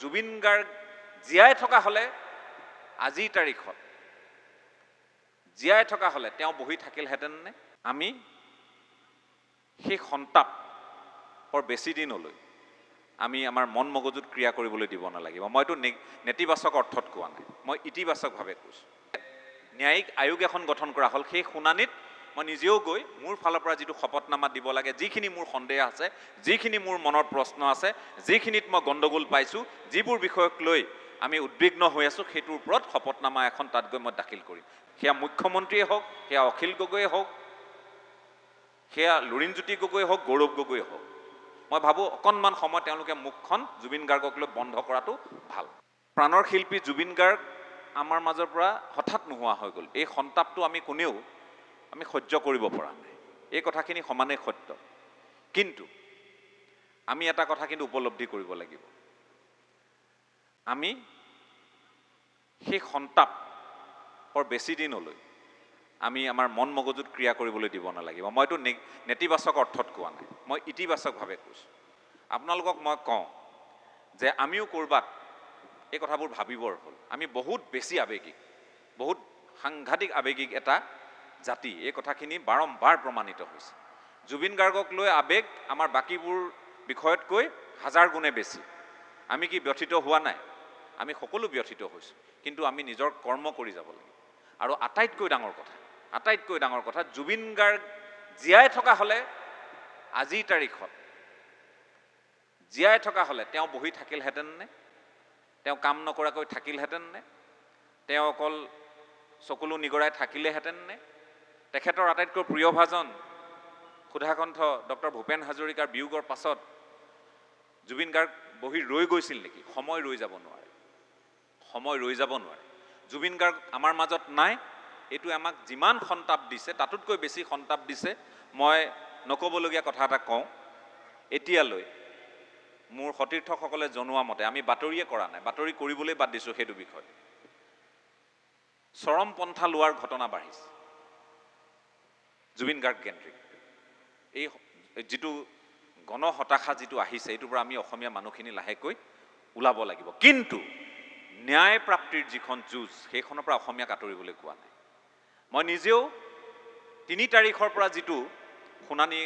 জুবিন গাৰ্গ জীয়াই থকা হ'লে, আজিৰ তাৰিখত জীয়াই থকা হ'লে তেওঁ বহি থাকিলহেঁতেননে? আমি সেই সন্তাপ বৰ বেছি দিনলৈ আমি আমাৰ মন মগজুত ক্ৰিয়া কৰিবলৈ দিব নালাগিব। মইতো নেতিবাচক অৰ্থত কোৱা নাই, মই ইতিবাচকভাৱে কৈছোঁ। ন্যায়িক আয়োগ এখন গঠন কৰা হ'ল, সেই শুনানিত মই নিজেও গৈ মোৰ ফালৰ পৰা যিটো শপতনামা দিব লাগে, যিখিনি মোৰ সন্দেহ আছে, যিখিনি মোৰ মনৰ প্ৰশ্ন আছে, যিখিনিত মই গণ্ডগোল পাইছোঁ, যিবোৰ বিষয়ক লৈ আমি উদ্বিগ্ন হৈ আছোঁ, সেইটোৰ ওপৰত শপতনামা এখন তাত গৈ মই দাখিল কৰিম। সেয়া মুখ্যমন্ত্ৰীয়ে হওক, সেয়া অখিল গগৈয়ে হওক, সেয়া লুৰিণজ্যোতি গগৈ হওক, গৌৰৱ গগৈ হওক, মই ভাবোঁ অকণমান সময় তেওঁলোকে মুখখন জুবিন গাৰ্গক লৈ বন্ধ কৰাটো ভাল। প্ৰাণৰ শিল্পী জুবিন গাৰ্গ আমাৰ মাজৰ পৰা হঠাৎ নোহোৱা হৈ গ'ল। এই সন্তাপটো আমি কোনেও আমি সহ্য কৰিব পৰা নাই, এই কথাখিনি সমানেই সত্য। কিন্তু আমি এটা কথা কিন্তু উপলব্ধি কৰিব লাগিব, আমি সেই সন্তাপ বৰ বেছি দিনলৈ আমি আমাৰ মন মগজুত ক্ৰিয়া কৰিবলৈ দিব নালাগিব। মইতো নেতিবাচক অৰ্থত কোৱা নাই, মই ইতিবাচকভাৱে কৈছোঁ। আপোনালোকক মই কওঁ যে আমিও ক'ৰবাত এই কথাবোৰ ভাবিবৰ হ'ল। আমি বহুত বেছি আৱেগিক, বহুত সাংঘাতিক আৱেগিক এটা জাতি, এই কথাখিনি বাৰম্বাৰ প্ৰমাণিত হৈছে। জুবিন গাৰ্গক লৈ আৱেগ আমাৰ বাকীবোৰ বিষয়তকৈ হাজাৰ গুণে বেছি। আমি কি ব্যথিত হোৱা নাই? আমি সকলো ব্যথিত হৈছোঁ, কিন্তু আমি নিজৰ কৰ্ম কৰি যাব লাগিব। আৰু আটাইতকৈ ডাঙৰ কথা, জুবিন গাৰ্গ জীয়াই থকা হ'লে, আজিৰ তাৰিখত জীয়াই থকা হ'লে তেওঁ বহি থাকিলহেঁতেননে? তেওঁ কাম নকৰাকৈ থাকিলহেঁতেননে? তেওঁ অকল চকুলো নিগৰাই থাকিলেহেঁতেননে? তেখেতৰ আটাইতকৈ প্ৰিয়ভাজন সুধাকণ্ঠ ডক্টৰ ভূপেন হাজৰিকাৰ বিয়োগৰ পাছত জুবিন গাৰ্গ বহি ৰৈ গৈছিল নেকি? সময় ৰৈ যাব নোৱাৰে, সময় ৰৈ যাব নোৱাৰে। জুবিন গাৰ্গ আমাৰ মাজত নাই, এইটোৱে আমাক যিমান সন্তাপ দিছে, তাতোতকৈ বেছি সন্তাপ দিছে। মই নক'বলগীয়া কথা এটা কওঁ, এতিয়ালৈ মোৰ সতীৰ্থসকলে জনোৱা মতে, আমি বাতৰিয়ে কৰা নাই, বাতৰি কৰিবলৈ বাদ দিছোঁ সেইটো বিষয়, চৰম পন্থা লোৱাৰ ঘটনা বাঢ়িছে জুবিন গাৰ্গ কেন্দ্ৰিক। এই যিটো গণ হতাশা যিটো আহিছে, এইটোৰ পৰা আমি অসমীয়া মানুহখিনি লাহেকৈ ওলাব লাগিব। কিন্তু ন্যায় প্ৰাপ্তিৰ যিখন যুঁজ, সেইখনৰ পৰা অসমীয়াক আঁতৰিবলৈ কোৱা নাই। মই নিজেও 3 তাৰিখৰ পৰা যিটো শুনানি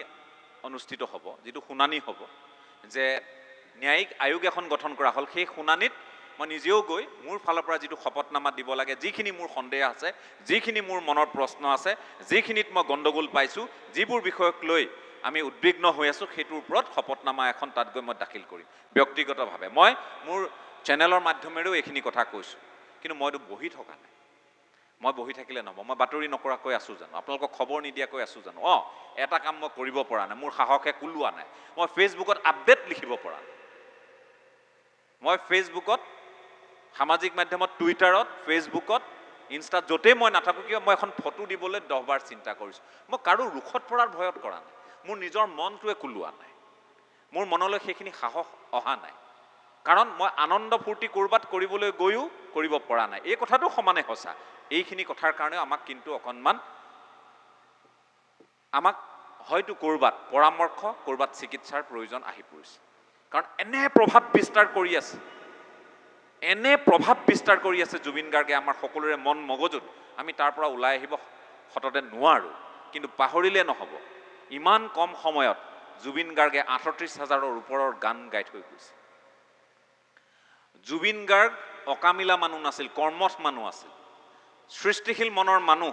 অনুষ্ঠিত হ'ব, যিটো শুনানি হ'ব যে ন্যায়িক আয়োগ এখন গঠন কৰা হ'ল, সেই শুনানিত মই নিজেও গৈ মোৰ ফালৰ পৰা যিটো শপতনামা দিব লাগে, যিখিনি মোৰ সন্দেহ আছে, যিখিনি মোৰ মনৰ প্ৰশ্ন আছে, যিখিনিত মই গণ্ডগোল পাইছোঁ, যিবোৰ বিষয়ক লৈ আমি উদ্বিগ্ন হৈ আছোঁ, সেইটোৰ ওপৰত শপতনামা এখন তাত গৈ মই দাখিল কৰিম। ব্যক্তিগতভাৱে মই মোৰ চেনেলৰ মাধ্যমেৰেও এইখিনি কথা কৈছোঁ। কিন্তু মইতো বহি থকা নাই। মই বহি থাকিলে নহ'ব। মই বাতৰি নকৰাকৈ আছোঁ জানো? আপোনালোকক খবৰ নিদিয়াকৈ আছোঁ জানো? অঁ, এটা কাম মই কৰিব পৰা নাই, মোৰ সাহসে কুলোৱা নাই, মই ফেচবুকত আপডেট লিখিব পৰা নাই। মই ফেচবুকত, সামাজিক মাধ্যমত, টুইটাৰত, ফেচবুকত, ইনষ্টাত, য'তেই মই নাথাকোঁ কিয়, মই এখন ফটো দিবলৈ 10বাৰ চিন্তা কৰিছোঁ। মই কাৰো ৰোষত পৰাৰ ভয়ত কৰা নাই, মোৰ নিজৰ মনটোৱে কুলোৱা নাই, মোৰ মনলৈ সেইখিনি সাহস অহা নাই। কাৰণ মই আনন্দ ফূৰ্তি ক'ৰবাত কৰিবলৈ গৈও কৰিব পৰা নাই, এই কথাটো সমানে সঁচা। এইখিনি কথাৰ কাৰণেও আমাক কিন্তু অকণমান, আমাক হয়তো ক'ৰবাত পৰামৰ্শ, ক'ৰবাত চিকিৎসাৰ প্ৰয়োজন আহি পৰিছে। কাৰণ এনে প্ৰভাৱ বিস্তাৰ কৰি আছে, এনে প্ৰভাৱ বিস্তাৰ কৰি আছে জুবিন গাৰ্গে আমাৰ সকলোৰে মন মগজুত, আমি তাৰ পৰা ওলাই আহিব সততে নোৱাৰোঁ। কিন্তু পাহৰিলে নহ'ব, ইমান কম সময়ত জুবিন গাৰ্গে 38 হাজাৰৰ ওপৰৰ গান গাই থৈ গৈছে। জুবিন গাৰ্গ অকামিলা মানুহ নাছিল, কৰ্মঠ মানুহ আছিল, সৃষ্টিশীল মনৰ মানুহ।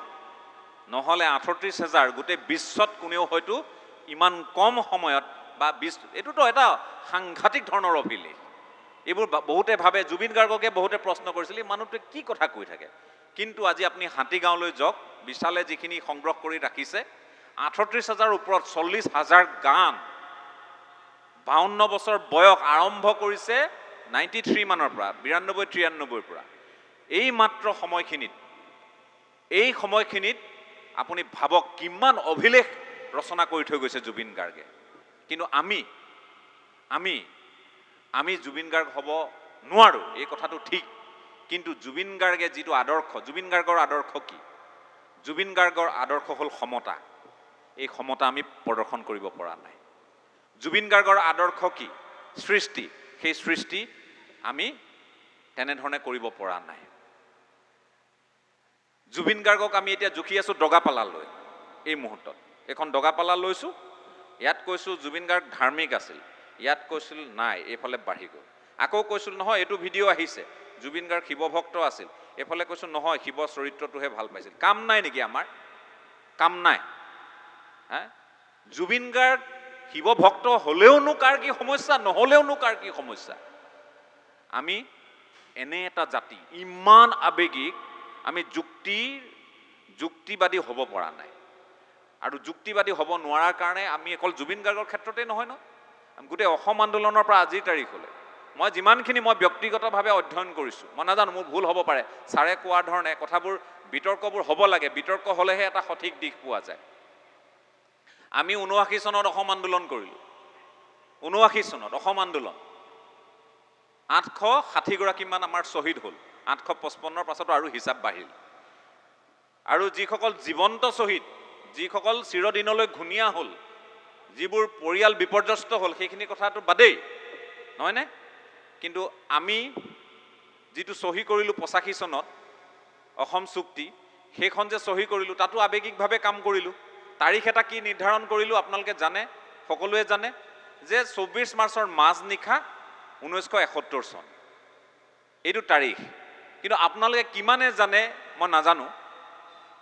নহ'লে 38 হাজাৰ গোটেই বিশ্বত কোনেও হয়তো ইমান কম সময়ত বা বিশ, এইটোতো এটা সাংঘাতিক ধৰণৰ অভিলেখ। এইবোৰ বহুতে ভাবে, জুবিন গাৰ্গকে বহুতে প্ৰশ্ন কৰিছিল, এই মানুহটোৱে কি কথা কৈ থাকে? কিন্তু আজি আপুনি হাতীগাঁৱলৈ যাওক, বিশালে যিখিনি সংগ্ৰহ কৰি ৰাখিছে, 38 হাজাৰ ওপৰত, 40 হাজাৰ গান, 52 বছৰ বয়স, আৰম্ভ কৰিছে 93 মানৰ পৰা, 92 93ৰ পৰা। এই মাত্ৰ সময়খিনিত, এই সময়খিনিত আপুনি ভাবক কিমান অভিলেখ ৰচনা কৰি থৈ গৈছে জুবিন গাৰ্গে। কিন্তু আমি আমি আমি জুবিন গাৰ্গ হ'ব নোৱাৰোঁ, এই কথাটো ঠিক। কিন্তু জুবিন গাৰ্গে যিটো আদৰ্শ, জুবিন গাৰ্গৰ আদৰ্শ কি? জুবিন গাৰ্গৰ আদৰ্শ হ'ল সমতা। এই সমতা আমি প্ৰদৰ্শন কৰিব পৰা নাই। জুবিন গাৰ্গৰ আদৰ্শ কি? সৃষ্টি। সেই সৃষ্টি আমি তেনেধৰণে কৰিব পৰা নাই। জুবিন গাৰ্গক আমি এতিয়া জুখি আছোঁ দগাপালালৈ। এই মুহূৰ্তত এইখন দগাপালা লৈছোঁ, ইয়াত কৈছোঁ জুবিন গাৰ্গ ধাৰ্মিক আছিল, ইয়াত কৈছিল নাই, এইফালে বাঢ়ি গ'ল। আকৌ কৈছিল নহয়, এইটো ভিডিঅ' আহিছে, জুবিন গাৰ্গ শিৱভক্ত আছিল, এইফালে কৈছোঁ নহয়, শিৱ চৰিত্ৰটোহে ভাল পাইছিল। কাম নাই নেকি আমাৰ? কাম নাই। হা, জুবিন গাৰ্গ শিৱভক্ত হ'লেওনো কাৰ কি সমস্যা, নহ'লেওনো কাৰ কি সমস্যা? আমি এনে এটা জাতি, ইমান আৱেগিক, আমি যুক্তিবাদী হ'ব পৰা নাই। আৰু যুক্তিবাদী হ'ব নোৱাৰাৰ কাৰণে আমি অকল জুবিন গাৰ্গৰ ক্ষেত্ৰতে নহয় ন, আমি গোটেই অসম আন্দোলনৰ পৰা আজিৰ তাৰিখলৈ মই যিমানখিনি মই ব্যক্তিগতভাৱে অধ্যয়ন কৰিছোঁ, মই নাজানো মোৰ ভুল হ'ব পাৰে, ছাৰে কোৱাৰ ধৰণে কথাবোৰ বিতৰ্কবোৰ হ'ব লাগে, বিতৰ্ক হ'লেহে এটা সঠিক দিশ পোৱা যায়। আমি 79 চনত অসম আন্দোলন কৰিলোঁ, 79 চনত অসম আন্দোলন 860 গৰাকীমান আমাৰ শ্বহীদ হ'ল, 855ৰ পাছতো আৰু হিচাপ বাঢ়িল। আৰু যিসকল জীৱন্ত শ্বহীদ, যিসকল চিৰদিনলৈ ঘূণীয়া হ'ল, যিবোৰ পৰিয়াল বিপৰ্যস্ত হ'ল, সেইখিনি কথাটো বাদেই, নহয়নে? কিন্তু আমি যিটো চহী কৰিলোঁ 85 চনত অসম চুক্তি, সেইখন যে চহী কৰিলোঁ, তাতো আৱেগিকভাৱে কাম কৰিলোঁ। তাৰিখ এটা কি নিৰ্ধাৰণ কৰিলোঁ আপোনালোকে জানে, সকলোৱে জানে যে 24 মাৰ্চৰ মাজনিশা 1971 চন, এইটো তাৰিখ। কিন্তু আপোনালোকে কিমানে জানে মই নাজানো,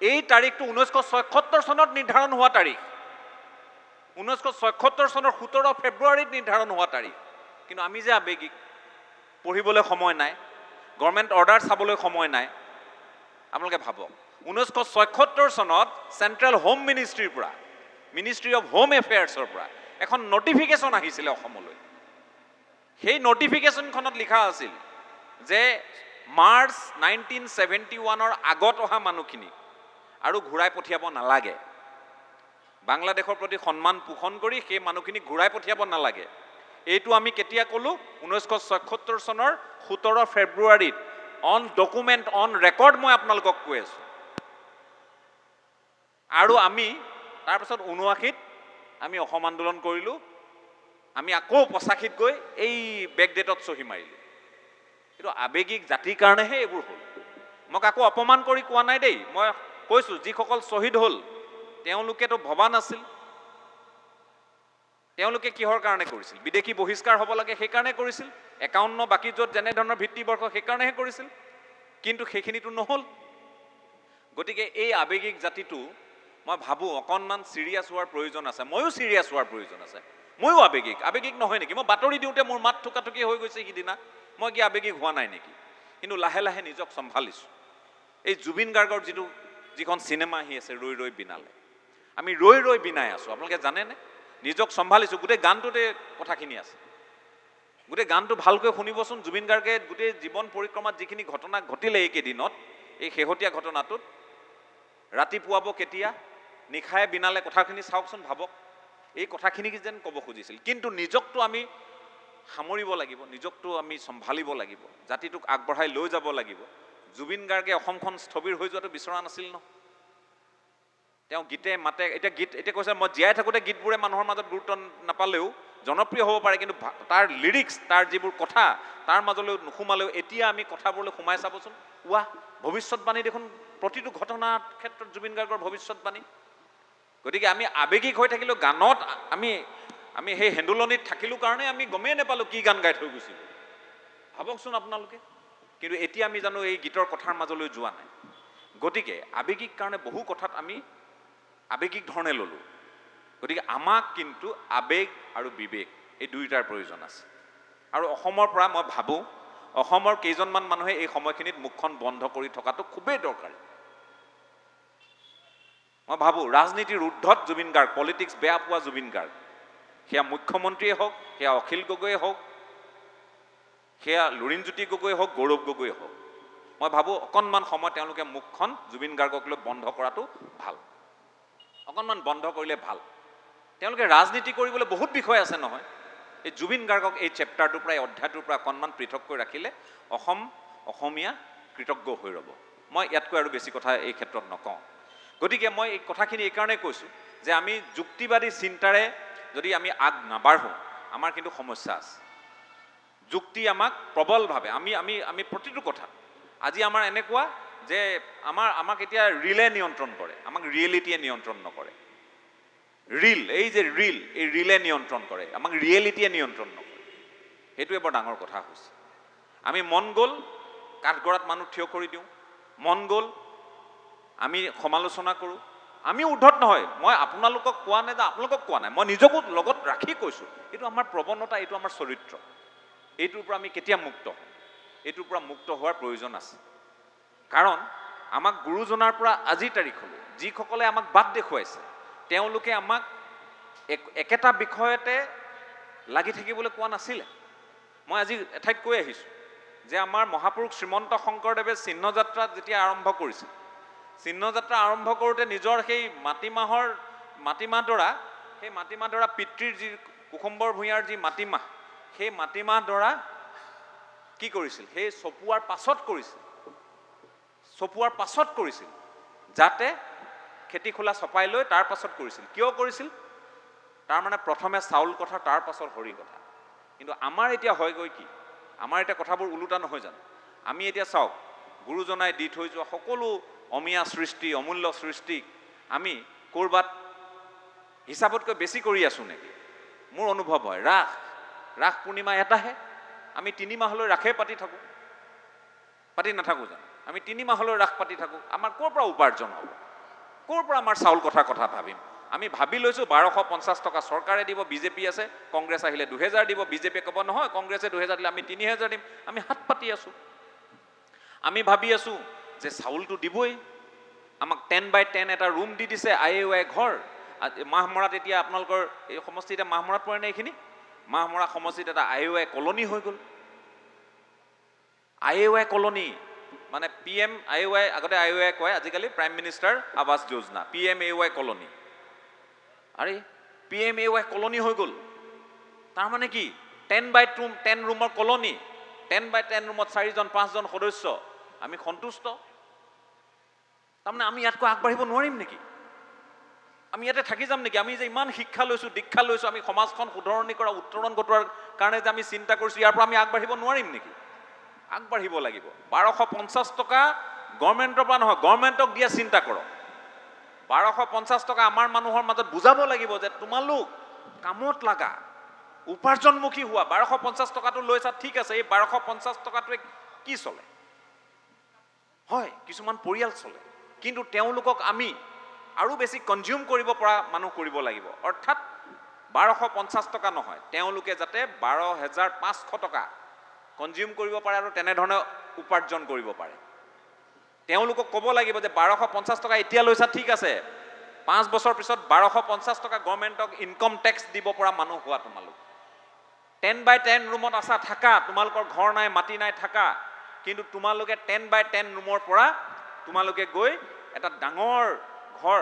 এই তাৰিখটো 1976 চনত নিৰ্ধাৰণ হোৱা তাৰিখ, 1976 চনৰ 17 ফেব্ৰুৱাৰীত নিৰ্ধাৰণ হোৱা তাৰিখ। কিন্তু আমি যে আৱেগিক, পঢ়িবলৈ সময় নাই, গভৰ্ণমেণ্ট অৰ্ডাৰ চাবলৈ সময় নাই। আপোনালোকে ভাবক, 1976 চনত চেণ্ট্ৰেল হোম মিনিষ্ট্ৰীৰ পৰা, মিনিষ্ট্ৰী অফ হোম এফেয়াৰ্ছৰ পৰা এখন নটিফিকেশ্যন আহিছিলে অসমলৈ। সেই নটিফিকেশ্যনখনত লিখা আছিল যে মাৰ্চ 1971ৰ আগত অহা মানুহখিনিক আৰু ঘূৰাই পঠিয়াব নালাগে, বাংলাদেশৰ প্ৰতি সন্মান পোষণ কৰি সেই মানুহখিনিক ঘূৰাই পঠিয়াব নালাগে। এইটো আমি কেতিয়া ক'লোঁ? 1976 চনৰ 17 ফেব্ৰুৱাৰীত, অন ডকুমেণ্ট, অন ৰেকৰ্ড মই আপোনালোকক কৈ আছোঁ। আৰু আমি তাৰপিছত 79ত আমি অসম আন্দোলন কৰিলোঁ, আমি আকৌ 85ত গৈ এই বেকডেটত চহী মাৰিলোঁ। এইটো আৱেগিক জাতিৰ কাৰণেহে এইবোৰ হ'ল। মই কাকো অপমান কৰি কোৱা নাই দেই, মই কৈছোঁ যিসকল শ্বহীদ হ'ল তেওঁলোকেতো ভবা নাছিল। তেওঁলোকে কিহৰ কাৰণে কৰিছিল? বিদেশী বহিষ্কাৰ হ'ব লাগে সেইকাৰণে কৰিছিল, 51 বাকী য'ত যেনেধৰণৰ ভিত্তিবৰ্ষ সেইকাৰণেহে কৰিছিল, কিন্তু সেইখিনিতো নহ'ল। গতিকে এই আৱেগিক জাতিটো মই ভাবোঁ অকণমান ছিৰিয়াছ হোৱাৰ প্ৰয়োজন আছে। ময়ো ছিৰিয়াছ হোৱাৰ প্ৰয়োজন আছে, ময়ো আৱেগিক। আৱেগিক নহয় নেকি? মই বাতৰি দিওঁতে মোৰ মাত থোকাথুকি হৈ গৈছে সিদিনা, মই কি আৱেগিক হোৱা নাই নেকি? কিন্তু লাহে লাহে নিজক চম্ভালিছোঁ। এই জুবিন গাৰ্গৰ যিখন চিনেমা আহি আছে ৰৈ ৰৈ বিনালে, আমি ৰৈ ৰৈ বিনাই আছোঁ, আপোনালোকে জানেনে? নিজক চম্ভালিছোঁ। গোটেই গানটোতে কথাখিনি আছে, গোটেই গানটো ভালকৈ শুনিবচোন। জুবিন গাৰ্গে গোটেই জীৱন পৰিক্ৰমাত যিখিনি ঘটনা ঘটিলে এইকেইদিনত, এই শেহতীয়া ঘটনাটোত, ৰাতিপুৱাব কেতিয়া নিশাই বিনালে, কথাখিনি চাওকচোন, ভাবক, এই কথাখিনি যেন ক'ব খুজিছিল। কিন্তু নিজকতো আমি সামৰিব লাগিব, নিজকতো আমি চম্ভালিব লাগিব, জাতিটোক আগবঢ়াই লৈ যাব লাগিব। জুবিন গাৰ্গে অসমখন স্থবিৰ হৈ যোৱাটো বিচৰা নাছিল ন। তেওঁ গীতে মাতে, এতিয়া গীত এতিয়া কৈছে মই জীয়াই থাকোঁতে গীতবোৰে মানুহৰ মাজত গুৰুত্ব নাপালেও জনপ্ৰিয় হ'ব পাৰে, কিন্তু তাৰ লিৰিক্স, তাৰ যিবোৰ কথা তাৰ মাজলৈ নোসোমালেও এতিয়া আমি কথাবোৰলৈ সোমাই চাবচোন, ৱাহ, ভৱিষ্যতবাণী দেখোন, প্ৰতিটো ঘটনাৰ ক্ষেত্ৰত জুবিন গাৰ্গৰ ভৱিষ্যতবাণী। গতিকে আমি আৱেগিক হৈ থাকিলেও গানত আমি সেই হেন্দোলনিত থাকিলোঁ কাৰণে আমি গমেই নাপালোঁ কি গান গাই থৈ গৈছিলোঁ, ভাবকচোন আপোনালোকে। কিন্তু এতিয়া আমি জানো এই গীতৰ কথাৰ মাজলৈ যোৱা নাই। গতিকে আৱেগিক কাৰণে বহু কথাত আমি আৱেগিক ধৰণে ল'লোঁ। গতিকে আমাক কিন্তু আৱেগ আৰু বিবেক এই দুয়োটাৰ প্ৰয়োজন আছে। আৰু অসমৰ পৰা মই ভাবোঁ অসমৰ কেইজনমান মানুহে এই সময়খিনিত মুখখন বন্ধ কৰি থকাটো খুবেই দৰকাৰী। মই ভাবোঁ ৰাজনীতিৰ ঊৰ্ধত জুবিন গাৰ্গ, পলিটিক্স বেয়া পোৱা জুবিন গাৰ্গ, সেয়া মুখ্যমন্ত্ৰীয়ে হওক, সেয়া অখিল গগৈয়ে হওক, সেয়া লুৰিণজ্যোতি গগৈ হওক, গৌৰৱ গগৈয়ে হওক, মই ভাবোঁ অকণমান সময় তেওঁলোকে মুখখন জুবিন গাৰ্গক লৈ বন্ধ কৰাটো ভাল। অকণমান বন্ধ কৰিলে ভাল। তেওঁলোকে ৰাজনীতি কৰিবলৈ বহুত বিষয় আছে নহয়। এই জুবিন গাৰ্গক এই চেপ্টাৰটোৰ পৰা, এই অধ্যায়টোৰ পৰা অকণমান পৃথককৈ ৰাখিলে অসম, অসমীয়া কৃতজ্ঞ হৈ ৰ'ব। মই ইয়াতকৈ আৰু বেছি কথা এই ক্ষেত্ৰত নকওঁ। গতিকে মই এই কথাখিনি এইকাৰণেই কৈছোঁ যে আমি যুক্তিবাদী চিন্তাৰে যদি আমি আগ নাবাঢ়োঁ, আমাৰ কিন্তু সমস্যা আছে। যুক্তি আমাক প্ৰবলভাৱে আমি আমি আমি প্ৰতিটো কথাত আজি আমাৰ এনেকুৱা যে আমাক এতিয়া ৰিলে নিয়ন্ত্ৰণ কৰে, আমাক ৰিয়েলিটিয়ে নিয়ন্ত্ৰণ নকৰে। ৰিল, এই যে ৰিল, এই ৰিলে নিয়ন্ত্ৰণ কৰে, আমাক ৰিয়েলিটিয়ে নিয়ন্ত্ৰণ নকৰে। সেইটোৱে বৰ ডাঙৰ কথা হৈছে। আমি মন গ'ল কাঠগড়াত মানুহ থিয় কৰি দিওঁ, মন গ'ল আমি সমালোচনা কৰোঁ। আমি ঊৰ্ধত নহয়, মই আপোনালোকক কোৱা নাই যে আপোনালোকক কোৱা নাই, মই নিজকো লগত ৰাখি কৈছোঁ। এইটো আমাৰ প্ৰৱণতা, এইটো আমাৰ চৰিত্ৰ। এইটোৰ পৰা আমি কেতিয়া মুক্ত হ'ম? এইটোৰ পৰা মুক্ত হোৱাৰ প্ৰয়োজন আছে। কাৰণ আমাক গুৰুজনাৰ পৰা আজিৰ তাৰিখলৈ যিসকলে আমাক বাট দেখুৱাইছে, তেওঁলোকে আমাক একেটা বিষয়তে লাগি থাকিবলৈ কোৱা নাছিলে। মই আজি এঠাইত কৈ আহিছোঁ যে আমাৰ মহাপুৰুষ শ্ৰীমন্ত শংকৰদেৱে চিহ্নযাত্ৰা যেতিয়া আৰম্ভ কৰিছিল, চিহ্নযাত্ৰা আৰম্ভ কৰোঁতে নিজৰ সেই মাটিমাহ ডৰা, সেই মাটিমাহ ডৰা পিতৃৰ যি কুসুম্বৰ ভূঞাৰ যি মাটিমাহ, সেই মাটিমাহ ডৰা কি কৰিছিল? সেই চপোৱাৰ পাছত কৰিছিল, চপোৱাৰ পাছত কৰিছিল, যাতে খেতি খোলা চপাই লৈ তাৰ পাছত কৰিছিল। কিয় কৰিছিল? তাৰমানে প্ৰথমে চাউল কথা, তাৰ পাছত হৰি কথা। কিন্তু আমাৰ এতিয়া হয়গৈ কি? আমাৰ এতিয়া কথাবোৰ ওলোটা নহয় জানো? আমি এতিয়া চাওক, গুৰুজনাই দি থৈ যোৱা সকলো অমীয়া সৃষ্টি, অমূল্য সৃষ্টিক আমি ক'ৰবাত হিচাপতকৈ বেছি কৰি আছোঁ নেকি? মোৰ অনুভৱ হয়। ৰাস পূৰ্ণিমা এটাহে, আমি 3 মাহলৈ ৰাসেই পাতি থাকোঁ, পাতি নাথাকোঁ জানো? আমি 3 মাহলৈ ৰাস পাতি থাকোঁ। আমাৰ ক'ৰ পৰা উপাৰ্জন হ'ব? ক'ৰ পৰা আমাৰ চাউল কথাৰ কথা ভাবিম? আমি ভাবি লৈছোঁ 1250 টকা চৰকাৰে দিব, বিজেপি আছে, কংগ্ৰেছ আহিলে 2000 দিব, বিজেপিয়ে ক'ব নহয় কংগ্ৰেছে 2000 দিলে আমি 3000 দিম। আমি হাত পাতি আছোঁ। আমি ভাবি আছোঁ যে চাউলটো দিবই, আমাক 10 বাই 10 এটা ৰুম দি দিছে, I A Y ঘৰ। মাহমৰাত এতিয়া আপোনালোকৰ এই সমষ্টি এতিয়া মাহমৰাত পৰে নে এইখিনি? মাহমৰা সমষ্টিত এটা I A Y colony হৈ গ'ল। I A Y colony মানে P M I A Y, আগতে I A Y কয়, আজিকালি prime minister Awas Yojana, P M A Y colony. আৰে P M A Y colony হৈ গ'ল, তাৰমানে কি? 10 বাই 2 10 ৰুমৰ কলনী, 10 বাই 10 ৰুমত চাৰিজন পাঁচজন সদস্য, আমি সন্তুষ্ট। তাৰমানে আমি ইয়াতকৈ আগবাঢ়িব নোৱাৰিম নেকি? আমি ইয়াতে থাকি যাম নেকি? আমি যে ইমান শিক্ষা লৈছোঁ, দীক্ষা লৈছোঁ, আমি সমাজখন শুধৰণি কৰা, উত্তৰণ ঘটোৱাৰ কাৰণে যে আমি চিন্তা কৰিছোঁ, ইয়াৰ পৰা আমি আগবাঢ়িব নোৱাৰিম নেকি? আগবাঢ়িব লাগিব। 1250 টকা গভৰ্ণমেণ্টৰ পৰা নহয়, গভৰ্ণমেণ্টক দিয়া চিন্তা কৰক। 1250 টকা আমাৰ মানুহৰ মাজত বুজাব লাগিব যে তোমালোক কামত লাগা, উপাৰ্জনমুখী হোৱা। 1250 টকাটো লৈছা, ঠিক আছে, এই 1250 টকাটোৱে কি চলে? হয়, কিছুমান পৰিয়াল চলে, কিন্তু তেওঁলোকক আমি আৰু বেছি কনজিউম কৰিব পৰা মানুহ কৰিব লাগিব। অৰ্থাৎ 1250 টকা নহয়, তেওঁলোকে যাতে 12,500 টকা কনজিউম কৰিব পাৰে আৰু তেনেধৰণে উপাৰ্জন কৰিব পাৰে। তেওঁলোকক ক'ব লাগিব যে 1250 টকা এতিয়া লৈছা, ঠিক আছে, 5 বছৰ পিছত 1250 টকা গভৰ্ণমেণ্টক ইনকম টেক্স দিব পৰা মানুহ হোৱা। তোমালোক 10 বাই 10 ৰুমত আছা, থাকা, তোমালোকৰ ঘৰ নাই, মাটি নাই, থাকা, কিন্তু তোমালোকে 10 বাই 10 ৰুমৰ পৰা তোমালোকে গৈ এটা ডাঙৰ ঘৰ,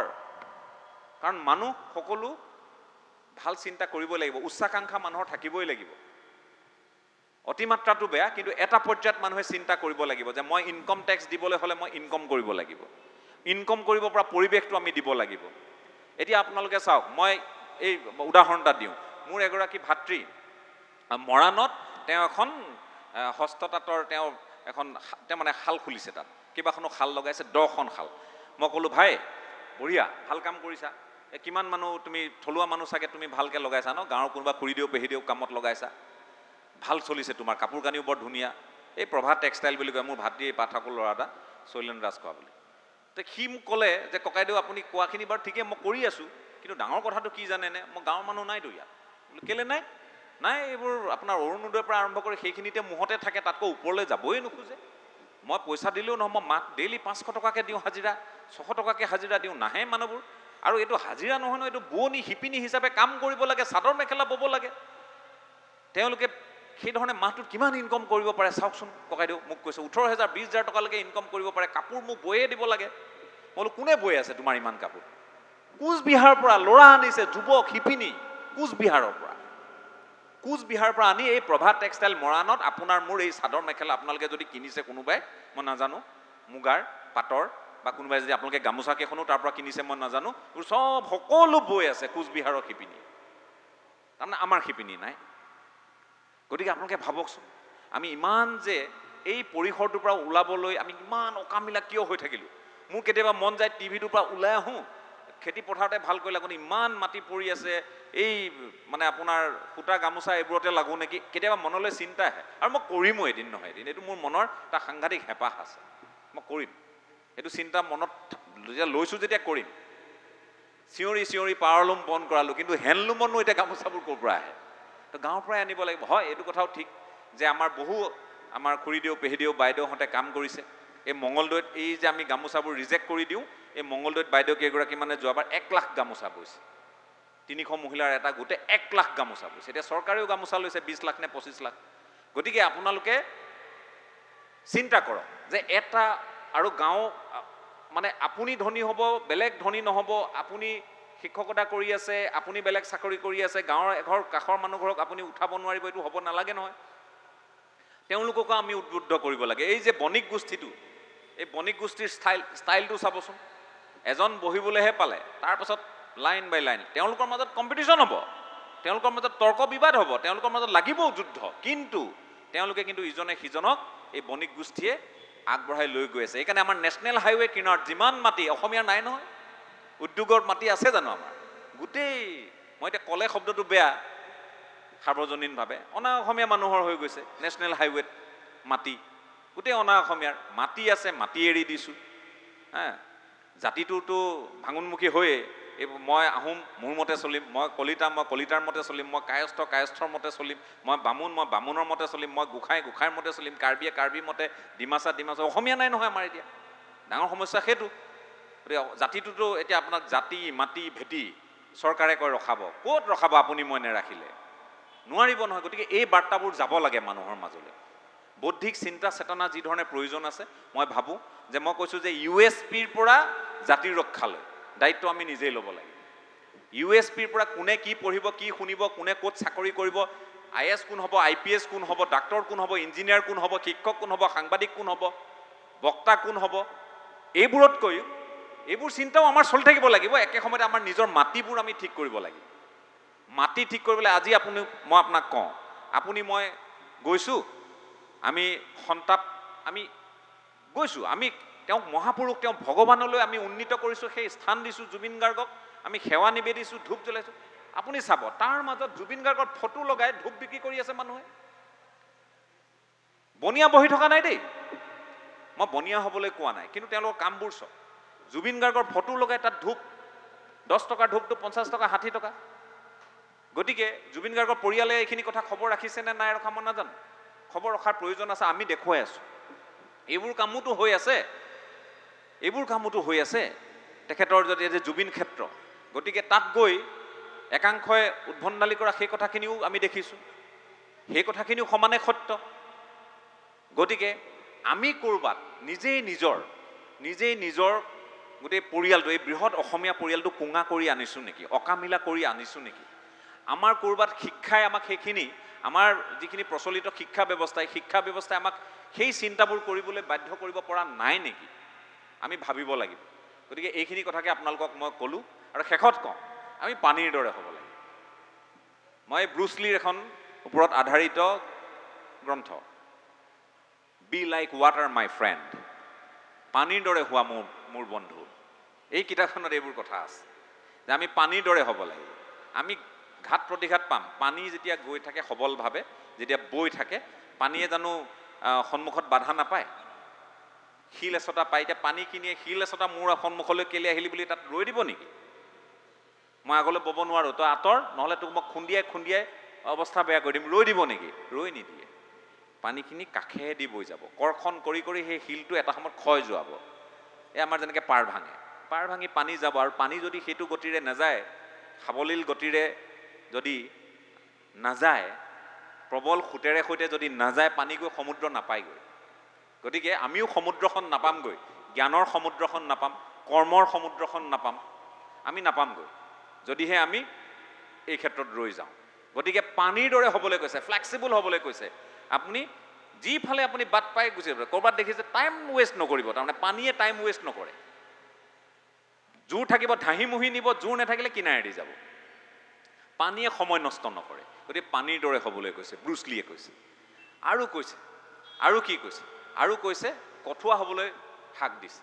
কাৰণ মানুহ সকলো ভাল চিন্তা কৰিব লাগিব, উচ্চাকাংক্ষা মানুহৰ থাকিবই লাগিব। অতিমাত্ৰাটো বেয়া, কিন্তু এটা পৰ্যায়ত মানুহে চিন্তা কৰিব লাগিব যে মই ইনকম টেক্স দিবলৈ হ'লে মই ইনকম কৰিব লাগিব, ইনকম কৰিব পৰা পৰিৱেশটো আমি দিব লাগিব। এতিয়া আপোনালোকে চাওক, মই এই উদাহৰণ এটা দিওঁ। মোৰ এগৰাকী ভাতৃ মৰাণত, তেওঁ এখন হস্ততাঁতৰ, তেওঁ এখন তেওঁ মানে শাল খুলিছে, তাত কেইবাখনো শাল লগাইছে, 10খন শাল। মই ক'লোঁ, ভাই বঢ়িয়া, ভাল কাম কৰিছা, এই কিমান মানুহ তুমি থলুৱা মানুহ চাগে তুমি ভালকৈ লগাইছা ন, গাঁৱৰ কোনোবা খুৰীদেউ পেহীদেউ কামত লগাইছা, ভাল চলিছে তোমাৰ, কাপোৰ কানিও বৰ ধুনীয়া। এই প্ৰভা টেক্সটাইল বুলি কয়, মোৰ ভাতৃ পাঠকৰ ল'ৰা এটা, শৈলেন ৰাজখোৱা বুলি। তো সি মোক ক'লে যে ককাইদেউ, আপুনি কোৱাখিনি বাৰু ঠিকেই, মই কৰি আছোঁ, কিন্তু ডাঙৰ কথাটো কি জানেনে? মই গাঁৱৰ মানুহ নাইতো ইয়াত। বোলো কেলৈ নাই? নাই, এইবোৰ আপোনাৰ অৰুণোদয়ৰ পৰা আৰম্ভ কৰি সেইখিনিতে মুহতে থাকে, তাতকৈ ওপৰলৈ যাবই নোখোজে। মই পইচা দিলেও নহয়, মই মাক ডেইলি 500 টকাকৈ দিওঁ হাজিৰা, 600 টকাকৈ হাজিৰা দিওঁ, নাহে মানুহবোৰ। আৰু এইটো হাজিৰা নহয় নহয়, এইটো বোৱনী শিপিনী হিচাপে কাম কৰিব লাগে, চাদৰ মেখেলা ব'ব লাগে। তেওঁলোকে সেইধৰণে মাহটোত কিমান ইনকম কৰিব পাৰে চাওকচোন ককাইদেউ। মোক কৈছে 18,000 20,000 টকালৈকে ইনকম কৰিব পাৰে, কাপোৰ মোক বৈয়ে দিব লাগে। মই বোলো কোনে বৈ আছে তোমাৰ ইমান কাপোৰ? কোচবিহাৰৰ পৰা ল'ৰা আনিছে, যুৱক শিপিনী কোচবিহাৰৰ পৰা, কোচবিহাৰৰ পৰা আনি এই প্ৰভা টেক্সটাইল মৰাণত আপোনাৰ মোৰ এই চাদৰ মেখেলা আপোনালোকে যদি কিনিছে কোনোবাই, মই নাজানো, মুগাৰ পাটৰ বা কোনোবাই যদি আপোনালোকে গামোচা কেইখনো তাৰ পৰা কিনিছে মই নাজানো, এইবোৰ চব সকলো বৈ আছে কোচবিহাৰৰ শিপিনী। তাৰমানে আমাৰ শিপিনী নাই। গতিকে আপোনালোকে ভাবকচোন। আমি ইমান যে এই পৰিসৰটোৰ পৰা ওলাবলৈ আমি ইমান অকামিলা কিয় হৈ থাকিলোঁ? মোৰ কেতিয়াবা মন যায় টিভিটোৰ পৰা ওলাই আহোঁ, খেতি পথাৰতে ভালকৈ লাগোঁ, ইমান মাটি পৰি আছে, এই মানে আপোনাৰ সূতা গামোচা এইবোৰতে লাগোঁ নেকি, কেতিয়াবা মনলৈ চিন্তা আহে। আৰু মই কৰিমো এদিন নহয় এদিন, এইটো মোৰ মনৰ এটা সাংঘাতিক হেঁপাহ আছে, মই কৰিম। সেইটো চিন্তা মনত যেতিয়া লৈছোঁ যেতিয়া কৰিম। চিঞৰি চিঞৰি পাৱাৰলুম বন্ধ কৰালোঁ, কিন্তু হেণ্ডলুমনো এতিয়া গামোচাবোৰ ক'ৰ পৰা আহে? তো গাঁৱৰ পৰাই আনিব লাগিব। হয়, এইটো কথাও ঠিক যে আমাৰ বহু আমাৰ খুৰীদেউ, পেহীদেউ, বাইদেউহঁতে কাম কৰিছে। এই মঙলদৈত এই যে আমি গামোচাবোৰ ৰিজেক্ট কৰি দিওঁ, এই মঙলদৈত বাইদেউ কেইগৰাকী মানে যোৱাবাৰ 1 লাখ গামোচা বৈছে। 300 মহিলাৰ এটা গোটে 1 লাখ গামোচা বৈছে। এতিয়া চৰকাৰেও গামোচা লৈছে 20 লাখ নে 25 লাখ। গতিকে আপোনালোকে চিন্তা কৰক যে এটা আৰু গাঁও মানে আপুনি ধনী হ'ব, বেলেগ ধনী নহ'ব। আপুনি শিক্ষকতা কৰি আছে, আপুনি বেলেগ চাকৰি কৰি আছে, গাঁৱৰ এঘৰ কাষৰ মানুহ ঘৰক আপুনি উঠাব নোৱাৰিব, এইটো হ'ব নালাগে নহয়। তেওঁলোককো আমি উদ্বুদ্ধ কৰিব লাগে। এই যে বণিক গোষ্ঠীটো, এই বণিক গোষ্ঠীৰ ষ্টাইলটো চাবচোন, এজন বহিবলৈহে পালে, তাৰপাছত লাইন বাই লাইন তেওঁলোকৰ মাজত কম্পিটিশ্যন হ'ব, তেওঁলোকৰ মাজত তৰ্ক বিবাদ হ'ব, তেওঁলোকৰ মাজত লাগিবও যুদ্ধ, কিন্তু তেওঁলোকে কিন্তু ইজনে সিজনক এই বণিক গোষ্ঠীয়ে আগবঢ়াই লৈ গৈ আছে। সেইকাৰণে আমাৰ নেশ্যনেল হাইৱে কিনাৰত যিমান মাটি, অসমীয়াৰ নাই নহয়, উদ্যোগৰ মাটি আছে জানো আমাৰ? গোটেই, মই এতিয়া ক'লে শব্দটো বেয়া, সাৰ্বজনীনভাৱে অনা অসমীয়া মানুহৰ হৈ গৈছে নেশ্যনেল হাইৱেত মাটি, গোটেই অনা অসমীয়াৰ মাটি আছে, মাটি এৰি দিছোঁ। হা, জাতিটোতো ভাঙোনমুখী হৈয়ে, এই মই আহোম মোৰ মতে চলিম, মই কলিতা মই কলিতাৰ মতে চলিম, মই কায়স্থ কায়স্থৰ মতে চলিম, মই বামুণ মই বামুণৰ মতে চলিম, মই গোসাঁই গোসাঁইৰ মতে চলিম, কাৰ্বিয়ে কাৰ্বিৰ মতে, ডিমাচা ডিমাচা, অসমীয়া নাই নহয় আমাৰ এতিয়া। ডাঙৰ সমস্যা সেইটো। গতিকে জাতিটোতো এতিয়া আপোনাক জাতি মাটি ভেটি চৰকাৰে কয় ৰখাব, ক'ত ৰখাব আপুনি মই নেৰাখিলে নোৱাৰিব নহয়। গতিকে এই বাৰ্তাবোৰ যাব লাগে মানুহৰ মাজলৈ। বৌদ্ধিক চিন্তা চেতনা যি ধৰণে প্ৰয়োজন আছে, মই ভাবোঁ যে মই কৈছোঁ যে ইউ এছ পিৰ পৰা জাতিৰ ৰক্ষালৈ দায়িত্ব আমি নিজেই ল'ব লাগিব। ইউ এছ পিৰ পৰা কোনে কি পঢ়িব, কি শুনিব, কোনে ক'ত চাকৰি কৰিব, I S কোন হ'ব, আই পি এছ কোন হ'ব, ডাক্তৰ কোন হ'ব, ইঞ্জিনিয়াৰ কোন হ'ব, শিক্ষক কোন হ'ব, সাংবাদিক কোন হ'ব, বক্তা কোন হ'ব, এইবোৰতকৈও এইবোৰ চিন্তাও আমাৰ চলি থাকিব লাগিব। একে সময়তে আমাৰ নিজৰ মাটিবোৰ আমি ঠিক কৰিব লাগিব। মাটি ঠিক কৰিবলৈ আজি আপুনি মই আপোনাক কওঁ, আপুনি মই গৈছোঁ, আমি সন্তাপ আমি গৈছোঁ, আমি তেওঁক মহাপুৰুষ, তেওঁ ভগৱানলৈ আমি উন্নীত কৰিছোঁ, সেই স্থান দিছোঁ জুবিন গাৰ্গক, আমি সেৱা নিবেদিছোঁ, ধূপ জ্বলাইছোঁ। আপুনি চাব তাৰ মাজত জুবিন গাৰ্গৰ ফটো লগাই ধূপ বিক্ৰী কৰি আছে মানুহে। বনিয়া বহি থকা নাই দেই, মই বনিয়া হ'বলৈ কোৱা নাই, কিন্তু তেওঁলোকৰ কামবোৰ চাওক। জুবিন গাৰ্গৰ ফটো লগাই তাত ধূপ, 10 টকাৰ ধূপটো 50 টকা, 60 টকা। গতিকে জুবিন গাৰ্গৰ পৰিয়ালে এইখিনি কথা খবৰ ৰাখিছে নে নাই ৰখা মই নাজানো, খবৰ ৰখাৰ প্ৰয়োজন আছে, আমি দেখুৱাই আছোঁ। এইবোৰ কামোতো হৈ আছে, এইবোৰ কামোতো হৈ আছে। তেখেতৰ যদি যে জুবিন ক্ষেত্ৰ, গতিকে তাত গৈ একাংশই উদ্ভণ্ডালি কৰা সেই কথাখিনিও আমি দেখিছোঁ, সেই কথাখিনিও সমানে সত্য। গতিকে আমি ক'ৰবাত নিজেই নিজৰ গোটেই পৰিয়ালটো, এই বৃহৎ অসমীয়া পৰিয়ালটো কোঙা কৰি আনিছোঁ নেকি, অকামিলা কৰি আনিছোঁ নেকি? আমাৰ ক'ৰবাত শিক্ষাই আমাক সেইখিনি, আমাৰ যিখিনি প্ৰচলিত শিক্ষা ব্যৱস্থাই, শিক্ষা ব্যৱস্থাই আমাক সেই চিন্তাবোৰ কৰিবলৈ বাধ্য কৰিব পৰা নাই নেকি, আমি ভাবিব লাগিব। গতিকে এইখিনি কথাকে আপোনালোকক মই ক'লোঁ। আৰু শেষত কওঁ, আমি পানীৰ দৰে হ'ব লাগিব। মই ব্ৰুচলিৰ এখন ওপৰত আধাৰিত গ্ৰন্থ, be like water my friend, পানীৰ দৰে হোৱা মোৰ বন্ধু, এই কিতাপখনত এইবোৰ কথা আছে যে আমি পানীৰ দৰে হ'ব লাগিব। আমি ঘাত প্ৰতিঘাত পাম। পানী যেতিয়া গৈ থাকে সবলভাৱে, যেতিয়া বৈ থাকে, পানীয়ে জানো সন্মুখত বাধা নাপায়? শিল এচটা পাই, এতিয়া পানী কিনিয়ে শিল এচটা মোৰ সন্মুখলৈ কেলৈ আহিলি বুলি তাত ৰৈ দিব নেকি? মই আগলৈ বব নোৱাৰোঁ, তই আঁতৰ, নহ'লে তোক মই খুন্দিয়াই খুন্দিয়াই অৱস্থা বেয়া কৰি দিম, ৰৈ দিব নেকি? ৰৈ নিদিয়ে। পানীখিনি কাষেদি বৈ যাব, কৰ্ষণ কৰি কৰি সেই শিলটো এটা সময়ত ক্ষয় যোৱাব। এই আমাৰ যেনেকৈ পাৰ ভাঙে, পাৰ ভাঙি পানী যাব, আৰু পানী যদি সেইটো গতিৰে নাযায়, সাৱলীল গতিৰে যদি নাযায়, প্ৰবল সোঁতেৰে সৈতে যদি নাযায়, পানী গৈ সমুদ্ৰ নাপায়গৈ। গতিকে আমিও সমুদ্ৰখন নাপামগৈ, জ্ঞানৰ সমুদ্ৰখন নাপাম, কৰ্মৰ সমুদ্ৰখন নাপাম, আমি নাপামগৈ যদিহে আমি এই ক্ষেত্ৰত ৰৈ যাওঁ। গতিকে পানীৰ দৰে হ'বলৈ কৈছে, ফ্লেক্সিবল হ'বলৈ কৈছে। আপুনি যিফালে আপুনি বাট পাই গুচি যাব, ক'ৰবাত দেখিছে টাইম ৱেষ্ট নকৰিব, তাৰমানে পানীয়ে টাইম ৱেষ্ট নকৰে। জোৰ থাকিব ঢাহি মুহি নিব, জোৰ নাথাকিলে কিনাৰেদি যাব। পানীয়ে সময় নষ্ট নকৰে। গতিকে পানীৰ দৰে হ'বলৈ কৈছে, ব্ৰুচলিয়ে কৈছে। আৰু কৈছে, আৰু কি কৈছে? আৰু কৈছে কঠোৱা হ'বলৈ হাক দিছে,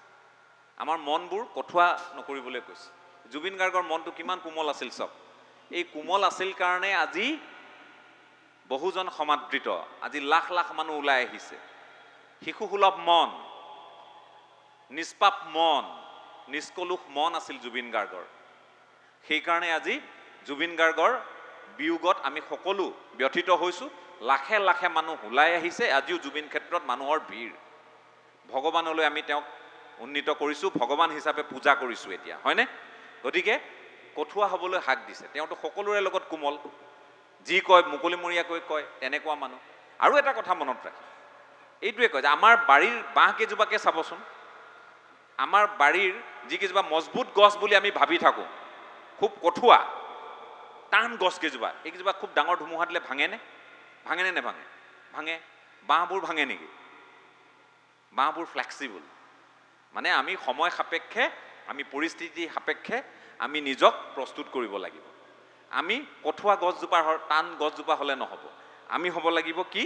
আমাৰ মনবোৰ কঠোৱা নকৰিবলৈ কৈছে। জুবিন গাৰ্গৰ মনটো কিমান কোমল আছিল চাওক। এই কোমল আছিল কাৰণে আজি বহুজন সমাদৃত, আজি লাখ লাখ মানুহ ওলাই আহিছে। শিশুসুলভ মন, নিষ্পাপ মন, নিষ্কলুষ মন আছিল জুবিন গাৰ্গৰ। সেইকাৰণে আজি জুবিন গাৰ্গৰ বিয়োগত আমি সকলো ব্যথিত হৈছোঁ। লাখে লাখে মানুহ ওলাই আহিছে, আজিও জুবিন ক্ষেত্ৰত মানুহৰ ভিৰ। ভগৱানলৈ আমি তেওঁক উন্নীত কৰিছোঁ, ভগৱান হিচাপে পূজা কৰিছোঁ এতিয়া, হয়নে? গতিকে কঠোৱা হ'বলৈ হাক দিছে। তেওঁতো সকলোৰে লগত কোমল, যি কয় মুকলিমূৰীয়াকৈ কয়, তেনেকুৱা মানুহ। আৰু এটা কথা মনত ৰাখি এইটোৱে কয় যে আমাৰ বাৰীৰ বাঁহ কেইজোপাকে চাবচোন, আমাৰ বাৰীৰ যিকেইজোপা মজবুত গছ বুলি আমি ভাবি থাকোঁ, খুব কঠোৱা টান গছ কেইজোপা, এইকেইজোপা খুব ডাঙৰ ধুমুহা দিলে ভাঙেনে? ভাঙেনে নেভাঙে? ভাঙে। বাঁহবোৰ ভাঙে নেকি? বাঁহবোৰ ফ্লেক্সিবল, মানে আমি সময় সাপেক্ষে, আমি পৰিস্থিতি সাপেক্ষে আমি নিজক প্ৰস্তুত কৰিব লাগিব। আমি কঠোৱা গছজোপাৰ টান গছজোপা হ'লে নহ'ব, আমি হ'ব লাগিব কি?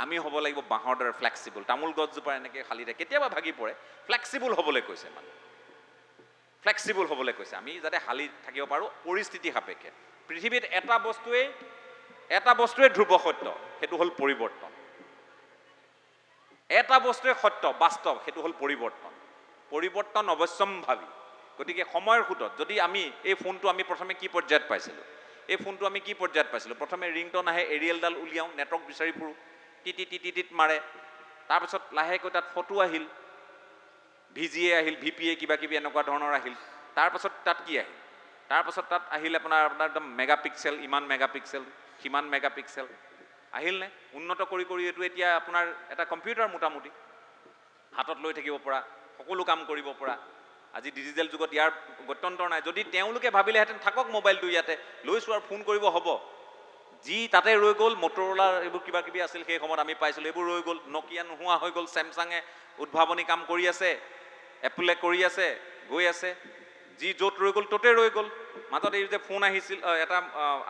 আমি হ'ব লাগিব বাঁহৰ দৰে ফ্লেক্সিবল। তামোল গছজোপা এনেকৈ খালি থাকে, কেতিয়াবা ভাগি পৰে। ফ্লেক্সিবল হ'বলৈ কৈছে, মানে ফ্লেক্সিবল হ'বলৈ কৈছে, আমি যাতে হালি থাকিব পাৰোঁ পৰিস্থিতি সাপেক্ষে। পৃথিৱীত এটা বস্তুৱেই ধ্ৰুৱ সত্য, সেইটো হ'ল পৰিৱৰ্তন। এটা বস্তুৱে সত্য, বাস্তৱ, সেইটো হ'ল পৰিৱৰ্তন। পৰিৱৰ্তন অৱশ্যম্ভাৱী। গতিকে সময়ৰ সোঁতত যদি আমি এই ফোনটো আমি প্ৰথমে কি পৰ্যায়ত পাইছিলোঁ, এই ফোনটো আমি কি পৰ্যায়ত পাইছিলোঁ? প্ৰথমে ৰিংটন আহে, এৰিয়েলডাল উলিয়াওঁ, নেটৱৰ্ক বিচাৰি ফুৰোঁ, টি টি টি টিত মাৰে। তাৰপিছত লাহেকৈ তাত ফটো আহিল, ভিজিএ আহিল, ভিপিএ কিবা কিবি এনেকুৱা ধৰণৰ আহিল। তাৰপাছত তাত কি আহিল? তাৰপাছত তাত আহিল আপোনাৰ একদম মেগা পিক্সেল, ইমান মেগা পিক্সেল, সিমান মেগা পিক্সেল আহিল নে? উন্নত কৰি কৰি এইটো এতিয়া আপোনাৰ এটা কম্পিউটাৰ মোটামুটি হাতত লৈ থাকিব পৰা, সকলো কাম কৰিব পৰা। আজি ডিজিটেল যুগত ইয়াৰ গত্যন্তৰ নাই। যদি তেওঁলোকে ভাবিলেহেঁতেন থাকক মোবাইলটো ইয়াতে লৈছোঁ আৰু ফোন কৰিব হ'ব, যি তাতে ৰৈ গ'ল। মটৰলা এইবোৰ কিবা কিবি আছিল সেই সময়ত আমি পাইছিলোঁ, এইবোৰ ৰৈ গ'ল। নকিয়া নোহোৱা হৈ গ'ল। চেমচাঙে উদ্ভাৱনী কাম কৰি আছে, এপলে কৰি আছে, গৈ আছে। যি য'ত ৰৈ গ'ল ত'তে ৰৈ গ'ল। মাজত এই যে ফোন আহিছিল, এটা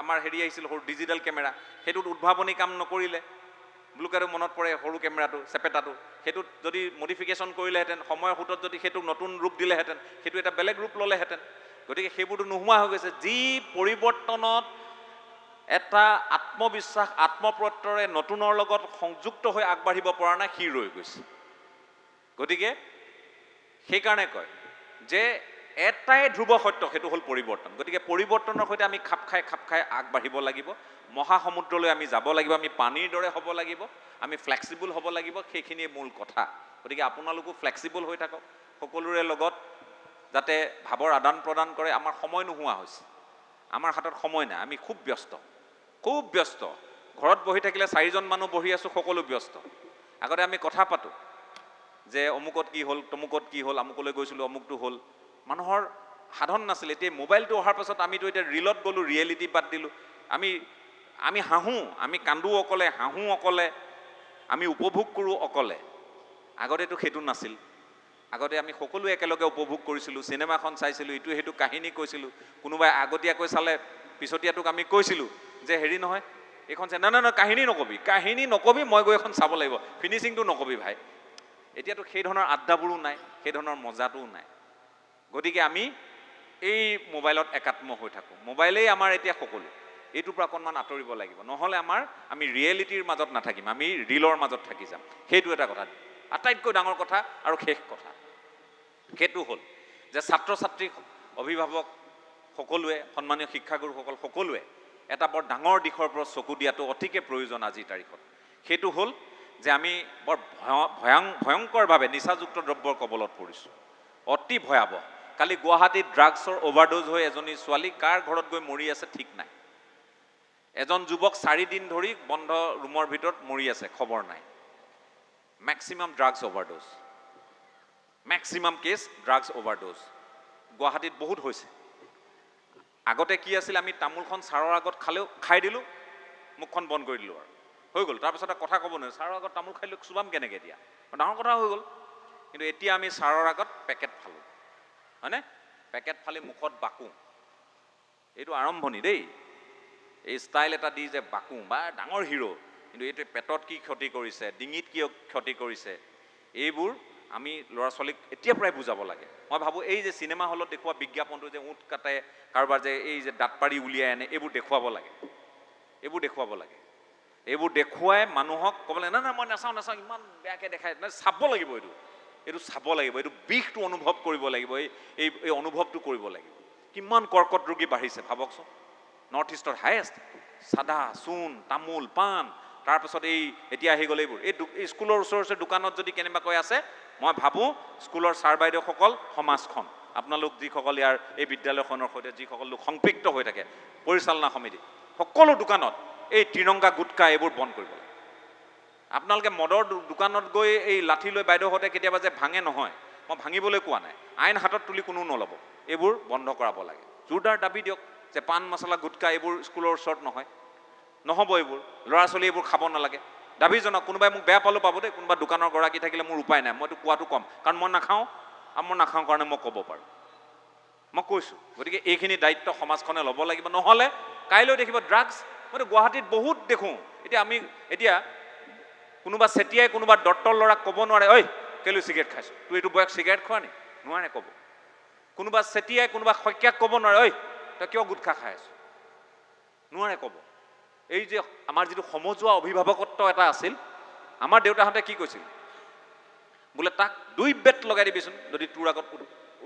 আমাৰ হেৰি আহিছিল সৰু ডিজিটেল কেমেৰা, সেইটোত উদ্ভাৱনী কাম নকৰিলে। ব্লুকাৰো মনত পৰে সৰু কেমেৰাটো, চেপেটাটো, সেইটোত যদি মডিফিকেশ্যন কৰিলেহেঁতেন, সময়ৰ সোঁতত যদি সেইটোক নতুন ৰূপ দিলেহেঁতেন, সেইটো এটা বেলেগ ৰূপ ল'লেহেঁতেন। গতিকে সেইবোৰতো নোহোৱা হৈ গৈছে। যি পৰিৱৰ্তনত এটা আত্মবিশ্বাস, আত্মপ্ৰত্যয়ৰে নতুনৰ লগত সংযুক্ত হৈ আগবাঢ়িব পৰা নাই, সি ৰৈ গৈছে। গতিকে সেইকাৰণে কয় যে এটাই ধ্ৰুৱ সত্য, সেইটো হ'ল পৰিৱৰ্তন। গতিকে পৰিৱৰ্তনৰ সৈতে আমি খাপ খাই খাপ খাই আগবাঢ়িব লাগিব। মহাসমুদ্ৰলৈ আমি যাব লাগিব, আমি পানীৰ দৰে হ'ব লাগিব, আমি ফ্লেক্সিবল হ'ব লাগিব। সেইখিনিয়ে মূল কথা। গতিকে আপোনালোকো ফ্লেক্সিবল হৈ থাকক, সকলোৰে লগত যাতে ভাৱৰ আদান প্ৰদান কৰে। আমাৰ সময় নোহোৱা হৈছে, আমাৰ হাতত সময় নাই, আমি খুব ব্যস্ত, খুব ব্যস্ত। ঘৰত বহি থাকিলে চাৰিজন মানুহ বহি আছোঁ, সকলো ব্যস্ত। আগতে আমি কথা পাতোঁ যে অমুকত কি হ'ল, তমুকত কি হ'ল, আমুকলৈ গৈছিলোঁ, অমুকটো হ'ল। মানুহৰ সাধন নাছিল। এতিয়া মোবাইলটো অহাৰ পাছত আমিতো এতিয়া ৰিলত গ'লোঁ, ৰিয়েলিটি বাদ দিলোঁ। আমি হাঁহোঁ, আমি কান্দো অকলে, হাঁহোঁ অকলে, আমি উপভোগ কৰোঁ অকলে। আগতেতো সেইটো নাছিল। আগতে আমি সকলোৱে একেলগে উপভোগ কৰিছিলোঁ, চিনেমাখন চাইছিলোঁ, ইটো সেইটো কাহিনী কৈছিলোঁ। কোনোবাই আগতীয়াকৈ চালে পিছতীয়াটোক আমি কৈছিলোঁ যে হেৰি নহয়, এইখন চাই, নাই নাই নাই, কাহিনী নকবি, কাহিনী নকবি, মই গৈ এখন চাব লাগিব, ফিনিচিংটো নকবি ভাই। এতিয়াতো সেই ধৰণৰ আড্ডাবোৰো নাই, সেই ধৰণৰ মজাটোও নাই। গতিকে আমি এই মোবাইলত একাত্ম হৈ থাকোঁ। মোবাইলেই আমাৰ এতিয়া সকলো। এইটোৰ পৰা অকণমান আঁতৰিব লাগিব, নহ'লে আমি ৰিয়েলিটিৰ মাজত নাথাকিম, আমি ৰিলৰ মাজত থাকি যাম। সেইটো এটা কথা। আটাইতকৈ ডাঙৰ কথা আৰু শেষ কথা সেইটো হ'ল যে ছাত্ৰ ছাত্ৰী, অভিভাৱক সকলোৱে, সন্মানীয় শিক্ষাগুৰুসকল সকলোৱে এটা বৰ ডাঙৰ দিশৰ ওপৰত চকু দিয়াটো অতিকে প্ৰয়োজন আজিৰ তাৰিখত। সেইটো হ'ল যে আমি বৰ ভয়ংকৰভাৱে নিচাযুক্ত দ্ৰব্যৰ কবলত পৰিছোঁ, অতি ভয়াৱহ। কালি গুৱাহাটীত ড্ৰাগছৰ অভাৰড'জ হৈ এজনী ছোৱালী কাৰ ঘৰত গৈ মৰি আছে ঠিক নাই। এজন যুৱক 4 দিন ধৰি বন্ধ ৰুমৰ ভিতৰত মৰি আছে, খবৰ নাই। Maximum drugs overdose, maximum case drugs overdose গুৱাহাটীত বহুত হৈছে। আগতে কি আছিল? আমি তামোলখন ছাৰৰ আগত খালেও খাই দিলোঁ, মুখখন বন্ধ কৰি দিলোঁ আৰু হৈ গ'ল। তাৰপিছত আৰু কথা ক'ব নোৱাৰি। ছাৰৰ আগত তামোল খাই দিলোঁ, চুবাম কেনেকৈ এতিয়া? ডাঙৰ কথা হৈ গ'ল। কিন্তু এতিয়া আমি ছাৰৰ আগত পেকেট ফালোঁ, হয়নে? পেকেট ফালি মুখত বাকোঁ। এইটো আৰম্ভণি দেই। এই ষ্টাইল এটা দি যে বাকোঁ বা ডাঙৰ হিৰ'। কিন্তু এইটোৱে পেটত কি ক্ষতি কৰিছে, ডিঙিত কি ক্ষতি কৰিছে, এইবোৰ আমি ল'ৰা ছোৱালীক এতিয়াৰ পৰাই বুজাব লাগে। মই ভাবোঁ এই যে চিনেমা হলত দেখুওৱা বিজ্ঞাপনটো যে উঁঠ কাটে, কাৰোবাৰ যে এই যে দাঁত পাৰি উলিয়াই আনে, এইবোৰ দেখুৱাব লাগে, এইবোৰ দেখুৱাব লাগে। এইবোৰ দেখুৱাই মানুহক ক'ব লাগে, না না মই নাচাওঁ নাচাওঁ, ইমান বেয়াকৈ দেখাই, না চাব লাগিব, এইটো এইটো চাব লাগিব, এইটো বিষটো অনুভৱ কৰিব লাগিব, এই এই এই অনুভৱটো কৰিব লাগিব। কিমান কৰ্কট ৰোগী বাঢ়িছে ভাবকচোন, নৰ্থ ইষ্টৰ হায়েষ্ট, চাদা, চূণ, তামোল, পাণ, তাৰপাছত এই এতিয়া আহি গ'ল এইবোৰ। এই স্কুলৰ ওচৰৰ ওচৰৰ দোকানত যদি কেনেবাকৈ আছে, মই ভাবোঁ স্কুলৰ ছাৰ বাইদেউসকল, সমাজখন, আপোনালোক যিসকল ইয়াৰ এই বিদ্যালয়খনৰ সৈতে যিসকল লোক সংপৃক্ত হৈ থাকে, পৰিচালনা সমিতি, সকলো দোকানত এই ত্ৰিৰংগা গুটখা এইবোৰ বন্ধ কৰিব লাগে। আপোনালোকে মদৰ দোকানত গৈ এই লাঠি লৈ বাইদেউহঁতে কেতিয়াবা যে ভাঙে, নহয় মই ভাঙিবলৈ কোৱা নাই, আইন হাতত তুলি কোনো নল'ব, এইবোৰ বন্ধ কৰাব লাগে। জোৰদাৰ দাবী দিয়ক যে পাণ মছলা গুটখা এইবোৰ স্কুলৰ ওচৰত নহয়, নহ'ব, এইবোৰ ল'ৰা ছোৱালী এইবোৰ খাব নালাগে। দাবী জনাওক। কোনোবাই মোক বেয়া পালেও পাব দেই, কোনোবা দোকানৰ গৰাকী থাকিলে মোৰ উপায় নাই, মইতো কোৱাটো ক'ম, কাৰণ মই নাখাওঁ, আৰু মই নাখাওঁ কাৰণে মই ক'ব পাৰোঁ, মই কৈছোঁ। গতিকে এইখিনি দায়িত্ব সমাজখনে ল'ব লাগিব, নহ'লে কাইলৈ দেখিব ড্ৰাগছ। মইতো গুৱাহাটীত বহুত দেখোঁ। এতিয়া আমি এতিয়া কোনোবা চেতিয়াই কোনোবা দত্তৰ ল'ৰাক ক'ব নোৱাৰে, ঐ কেলৈ চিগাৰেট খাইছ, তোৰ এইটো বয়স চিগাৰেট খোৱা নি, নোৱাৰে ক'ব। কোনোবা চেতিয়াই কোনোবা শইকীয়াক ক'ব নোৱাৰে, ঐ তই কিয় গুটখা খাই আছ, নোৱাৰে ক'ব। এই যে আমাৰ যিটো সমজুৱা অভিভাৱকত্ব এটা আছিল, আমাৰ দেউতাহঁতে কি কৈছিল, বোলে তাক দুই বেট লগাই দিবিচোন যদি তোৰ আগত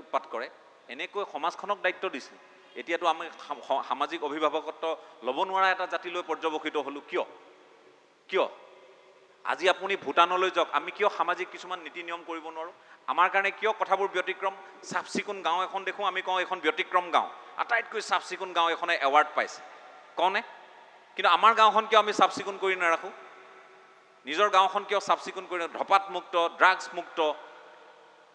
উৎপাত কৰে, এনেকৈ সমাজখনক দায়িত্ব দিছিল। এতিয়াতো আমি সামাজিক অভিভাৱকত্ব ল'ব নোৱাৰা এটা জাতিলৈ পৰ্যবসিত হ'লোঁ। কিয়? কিয়? আজি আপুনি ভূটানলৈ যাওক, আমি কিয় সামাজিক কিছুমান নীতি নিয়ম কৰিব নোৱাৰোঁ? আমাৰ কাৰণে কিয় কথাবোৰ ব্যতিক্ৰম? চাফ চিকুণ গাঁও এখন দেখোঁ, আমি কওঁ এইখন ব্যতিক্ৰম গাঁও, আটাইতকৈ চাফ চিকুণ গাঁও এখনে এৱাৰ্ড পাইছে, কওঁনে? কিন্তু আমাৰ গাঁওখন কিয় আমি চাফ চিকুণ কৰি নাৰাখোঁ? নিজৰ গাঁওখন কিয় চাফ চিকুণ কৰি, ধপাত মুক্ত, ড্ৰাগছ মুক্ত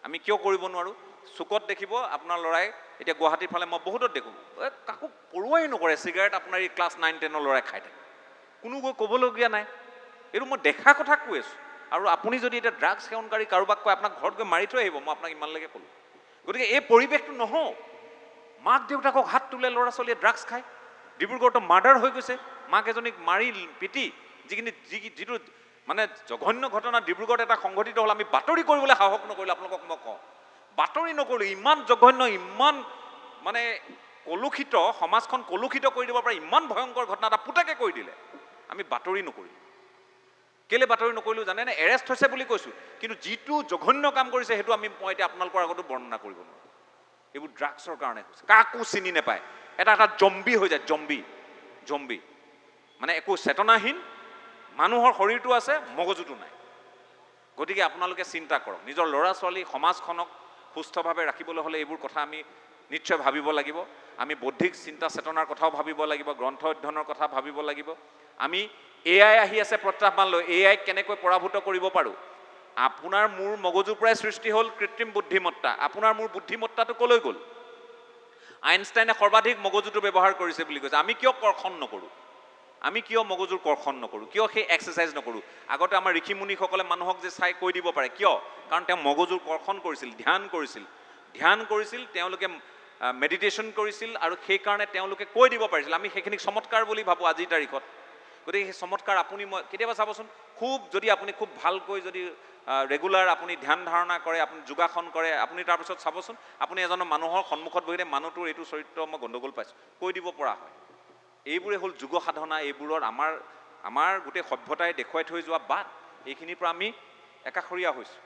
আমি কিয় কৰিব নোৱাৰোঁ? চুকত দেখিব আপোনাৰ ল'ৰাই, এতিয়া গুৱাহাটীৰ ফালে মই বহুতত দেখোঁ, কাকো পৰোৱাই নকৰে, চিগাৰেট আপোনাৰ এই ক্লাছ 9 10ৰ ল'ৰাই খাই থাকে, কোনো গৈ ক'বলগীয়া নাই। এইটো মই দেখা কথা কৈ আছোঁ। আৰু আপুনি যদি এতিয়া ড্ৰাগছ সেৱনকাৰী কাৰোবাক কয়, আপোনাক ঘৰত গৈ মাৰি থৈ আহিব, মই আপোনাক ইমানলৈকে ক'লোঁ। গতিকে এই পৰিৱেশটো নহওক। মাক দেউতাকক হাত তোলে ল'ৰা ছোৱালীয়ে ড্ৰাগছ খায়। ডিব্ৰুগড়তো মাৰ্ডাৰ হৈ গৈছে, মাক এজনীক মাৰি পিটি, যিখিনি যি যিটো মানে জঘন্য ঘটনা ডিব্ৰুগড়ত এটা সংঘটিত হ'ল, আমি বাতৰি কৰিবলৈ সাহস নকৰিলোঁ। আপোনালোকক মই কওঁ, বাতৰি নকৰিলোঁ। ইমান জঘন্য, ইমান মানে কলুষিত, সমাজখন কলুষিত কৰি দিব পাৰে ইমান ভয়ংকৰ ঘটনা এটা পুতেকে কৰি দিলে, আমি বাতৰি নকৰিলোঁ। কেলৈ বাতৰি নকৰিলোঁ জানেনে? এৰেষ্ট হৈছে বুলি কৈছোঁ, কিন্তু যিটো জঘন্য কাম কৰিছে সেইটো মই এতিয়া আপোনালোকৰ আগতো বৰ্ণনা কৰিব নোৱাৰোঁ। এইবোৰ ড্ৰাগছৰ কাৰণে হৈছে, কাকো চিনি নাপায়, এটা এটা জম্বি হৈ যায়, জম্বি, জম্বি মানে একো চেতনাহীন, মানুহৰ শৰীৰটো আছে, মগজুটো নাই। গতিকে আপোনালোকে চিন্তা কৰক, নিজৰ ল'ৰা ছোৱালী সমাজখনক সুস্থভাৱে ৰাখিবলৈ হ'লে এইবোৰ কথা আমি নিশ্চয় ভাবিব লাগিব। আমি বৌদ্ধিক চিন্তা চেতনাৰ কথাও ভাবিব লাগিব, গ্ৰন্থ অধ্যয়নৰ কথা ভাবিব লাগিব। আমি এ I আহি আছে প্ৰত্যাহ্বান লৈ, এ আইক কেনেকৈ পৰাভূত কৰিব পাৰোঁ। আপোনাৰ মোৰ মগজুৰ পৰাই সৃষ্টি হ'ল কৃত্ৰিম বুদ্ধিমত্তা, আপোনাৰ মোৰ বুদ্ধিমত্তাটো ক'লৈ গ'ল? আইনষ্টাইনে সৰ্বাধিক মগজুটো ব্যৱহাৰ কৰিছে বুলি কৈছে, আমি কিয় কৰ্ষণ নকৰোঁ? আমি কিয় মগজুৰ কৰ্ষণ নকৰোঁ? কিয় সেই এক্সাৰচাইজ নকৰোঁ? আগতে আমাৰ ঋষিমুনিসকলে মানুহক যে চাই কৈ দিব পাৰে, কিয়? কাৰণ তেওঁ মগজুৰ কৰ্ষণ কৰিছিল, ধ্যান কৰিছিল, ধ্যান কৰিছিল, তেওঁলোকে মেডিটেশ্যন কৰিছিল, আৰু সেইকাৰণে তেওঁলোকে কৈ দিব পাৰিছিল। আমি সেইখিনিক চমৎকাৰ বুলি ভাবোঁ আজিৰ তাৰিখত। গতিকে সেই চমৎকাৰ আপুনি মই কেতিয়াবা চাবচোন, খুব যদি আপুনি খুব ভালকৈ যদি ৰেগুলাৰ আপুনি ধ্যান ধাৰণা কৰে, আপুনি যোগাসন কৰে, আপুনি তাৰপিছত চাবচোন, আপুনি এজন মানুহৰ সন্মুখত বহিলে মানুহটোৰ এইটো চৰিত্ৰ মই গণ্ডগোল পাইছোঁ কৈ দিব পৰা হয়। এইবোৰে হ'ল যোগ সাধনা, এইবোৰৰ আমাৰ গোটেই সভ্যতাই দেখুৱাই থৈ যোৱা বাট, এইখিনিৰ পৰা আমি একাষৰীয়া হৈছোঁ।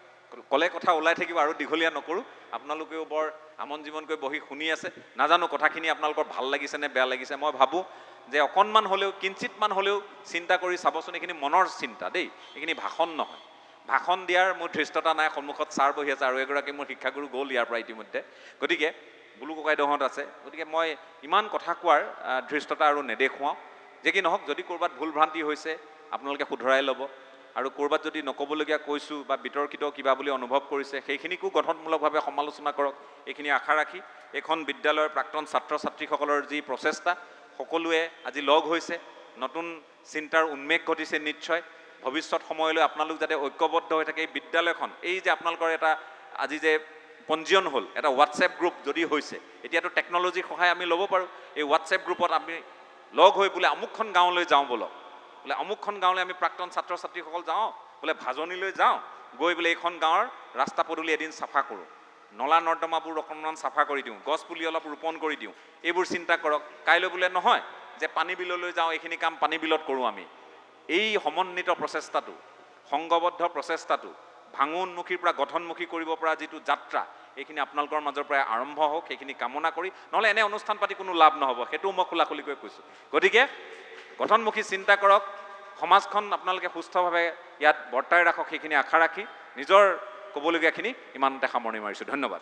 ক'লে কথা ওলাই থাকিব, আৰু দীঘলীয়া নকৰোঁ। আপোনালোকেও বৰ আমন জীৱনকৈ বহি শুনি আছে, নাজানো কথাখিনি আপোনালোকৰ ভাল লাগিছে নে বেয়া লাগিছে। মই ভাবোঁ যে অকণমান হ'লেও, কিঞ্চিতমান হ'লেও চিন্তা কৰি চাবচোন। এইখিনি মনৰ চিন্তা দেই, এইখিনি ভাষণ নহয়। ভাষণ দিয়াৰ মোৰ ধৃষ্টতা নাই, সন্মুখত ছাৰ বহি আছে আৰু এগৰাকী মোৰ শিক্ষাগুৰু গ'ল ইয়াৰ পৰা ইতিমধ্যে, গতিকে বুলু ককাইদেউহঁত আছে, গতিকে মই ইমান কথা কোৱাৰ ধৃষ্টতা আৰু নেদেখুৱাওঁ। যে কি নহওক, যদি ক'ৰবাত ভুল ভ্ৰান্তি হৈছে আপোনালোকে শুধৰাই ল'ব, আৰু ক'ৰবাত যদি নক'বলগীয়া কৈছোঁ বা বিতৰ্কিত কিবা বুলি অনুভৱ কৰিছে সেইখিনিকো গঠনমূলকভাৱে সমালোচনা কৰক। এইখিনি আশা ৰাখি এইখন বিদ্যালয়ৰ প্ৰাক্তন ছাত্ৰ ছাত্ৰীসকলৰ যি প্ৰচেষ্টা, সকলোৱে আজি লগ হৈছে, নতুন চিন্তাৰ উন্মেষ ঘটিছে। নিশ্চয় ভৱিষ্যত সময়লৈ আপোনালোক যাতে ঐক্যবদ্ধ হৈ থাকে। এই বিদ্যালয়খন, এই যে আপোনালোকৰ এটা আজি যে পঞ্জীয়ন হ'ল, এটা হোৱাটছএপ গ্ৰুপ যদি হৈছে, এতিয়াতো টেকন'লজিৰ সহায় আমি ল'ব পাৰোঁ। এই হোৱাটছএপ গ্ৰুপত আমি লগ হৈ বোলে আমুকখন গাঁৱলৈ যাওঁ ব'লক, বোলে অমুকখন গাঁৱলৈ আমি প্ৰাক্তন ছাত্ৰ ছাত্ৰীসকল যাওঁ, বোলে ভাজনিলৈ যাওঁ, গৈ বোলে এইখন গাঁৱৰ ৰাস্তা পদূলি এদিন চাফা কৰোঁ, নলা নৰ্দমাবোৰ অকণমান চাফা কৰি দিওঁ, গছ পুলি অলপ ৰোপণ কৰি দিওঁ, এইবোৰ চিন্তা কৰক। কাইলৈ বোলে নহয় যে পানী বিললৈ যাওঁ, এইখিনি কাম পানী বিলত কৰোঁ আমি। এই সমন্বিত প্ৰচেষ্টাটো, সংঘবদ্ধ প্ৰচেষ্টাটো ভাঙোনমুখীৰ পৰা গঠনমুখী কৰিব পৰা যিটো যাত্ৰা, এইখিনি আপোনালোকৰ মাজৰ পৰাই আৰম্ভ হওক, সেইখিনি কামনা কৰি, নহ'লে এনে অনুষ্ঠান পাতি কোনো লাভ নহ'ব, সেইটোও মই খোলাখুলিকৈ কৈছোঁ। গতিকে গঠনমুখী চিন্তা কৰক, সমাজখন আপোনালোকে সুস্থভাৱে ইয়াত বৰ্তাই ৰাখক, সেইখিনি আশা ৰাখি নিজৰ ক'বলগীয়াখিনি ইমানতে সামৰণি মাৰিছোঁ। ধন্যবাদ।